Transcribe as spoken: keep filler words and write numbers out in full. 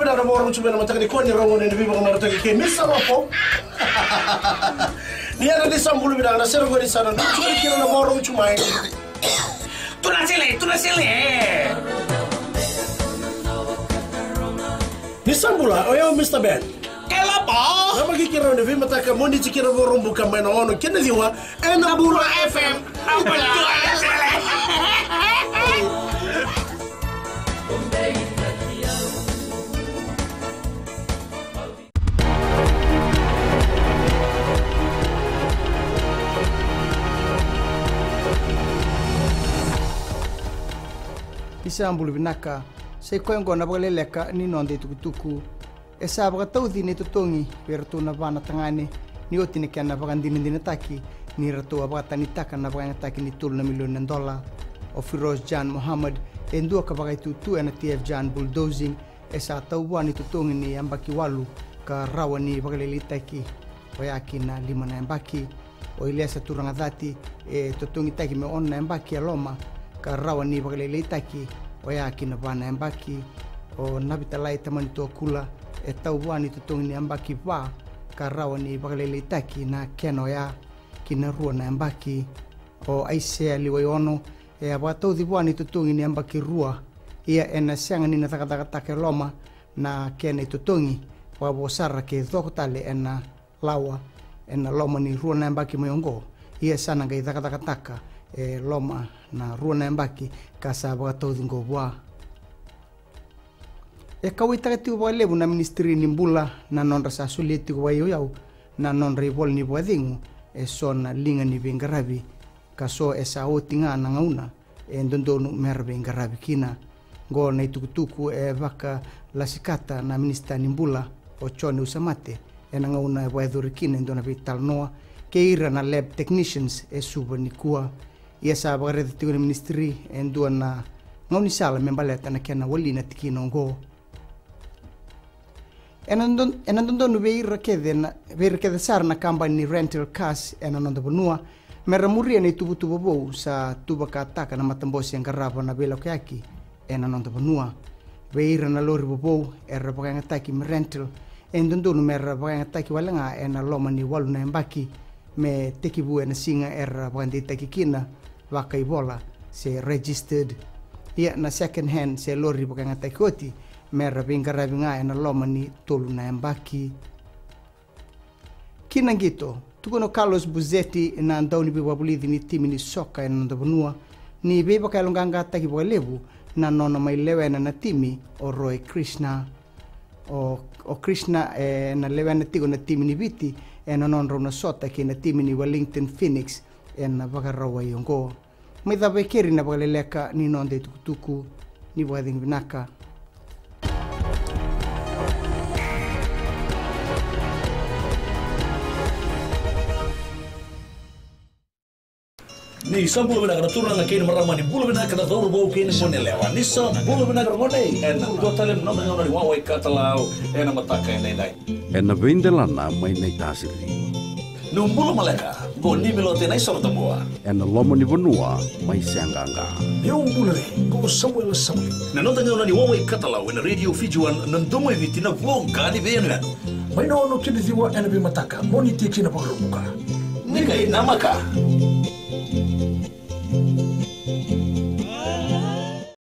Na vakarorogo tu mai na mataka nikua ni rogo ni veivakamarataki kei Misa Lopo. Ni yana ni sa bula vinaka na sere qori sa na dua tu kina na vakarorogo tu mai. Tuna sele, tuna sele. Ni sa bula, o yau Mista Ben. Ke Lopo. Na maki kira ni veimataka mo ni tikira vakarorogo buka mai na ono kina ciwa. Ena Bula F M. Ni sa bula vinaka, sa i koya oqo na vakaleleka ni noda itukutuku. E sa vakatauci na itotogi vei iratou na va na tagane ni oti na kena vakadinadinataki ni ratou a vakatanitaka na vakayagataki ni tolu na milioni na dola. O Firoz Jan Mohammed e dua ka vakaitutu ena T F Jan Bulldozing, e sa tau vua ni totogi ni yabaki walu ka rawa ni vakalailaitaki oya ki na lima na yabaki. O Ilesa Turaga Cati e totogitaki me ono na yabaki e loma ka rawa ni vakalailaitaki oya ki na va na yabaki. O Navitalai Tamani Tuakula e tau vua ni totogi ni yabaki va ka rawa ni vakalailaitaki na kena oya ki na rua na yabaki. O Aisea Liwaiono e a vakatauci vua ni totogi ni yabaki rua, ia ena sega ni na cakacakataka e loma na kena itotogi, vakavo sara ke coko tale ena lawa ena loma ni rua na yabaki mai oqo, ia sa na qai cakacakataka e loma na rua na yabaki ka sa vakatauci oqo vua. E kauwaitaka tiko vakalevu na Ministry ni Bula na nodra sa solia tiko vakaiyauyau na nodra ivola ni vakacegu e so na liga ni veiqaravi, ka so e sa oti ga na gauna e dodonu mera veiqaravi kina. Oqo na itukutuku e vakalasikata na Minisita ni Bula, o Jone Usamate, ena gauna e vakayacori kina e dua na veitalanoa kei ira na lab technicians e Suva nikua. Ia sa vakaraica tiko na ministry e dua na gaunisala me baleta na kena wali na tikina oqo. Ena dodonu, ena dodonu vei ira kece na, vei ira kece sara na kabani ni rental cars ena noda vanua mera muria na ituvatuva vou sa tuvakataka na matabose e qarava na veilakoyaki ena noda vanua. Vei ira na lori vovou era vakayagataki me rental, e dodonu mera vakayagataki wale ga ena loma ni walu na yabaki me tekivu ena siga era vakadeitaki kina vakaivola se registered. Ia na second hand se lori vakayagataki oti mera veiqaravi ga ena loma ni tolu na yabaki. Ki na qito, tukuna o Carlos Buzetti na dauniveivakavulici ni timi ni soka ena noda vanua ni veivakayaloqaqataki vakalevu na nona mai lewena na timi o Roy Krishna. O, o Krishna ena lewena tiko na timi ni Viti ena nodrau na sota kei na timi ni Wellington Phoenix ena Vakarauwai oqo. Mai cava e keri na vakaleleka ni noda itukutuku. Ni vakacegu vinaka. Ni sa bula vinaka na turaga kei na marama, ni bula vinaka na cauravou kei na goneyalewa. Ni sa bula vinaka na gone, ena dua tale na noda gauna ni wawa i katalau ena mataka edaidai. Ena veidelana mai Naitasiri. Ni bula maleka, qo ni Milote na isoro tabua. Ena loma ni vanua mai Seaqaqa. Ni bula re, qo Samuela Samueli. Na noda gauna ni wawa i katalau ena Radio Fiji One, na domo i Viti, na voqa ni veiyanuyanu. Mai na ono ki na ciwa ena veimataka, mo ni tiki na Vakaraubuka. Ni qai namaka.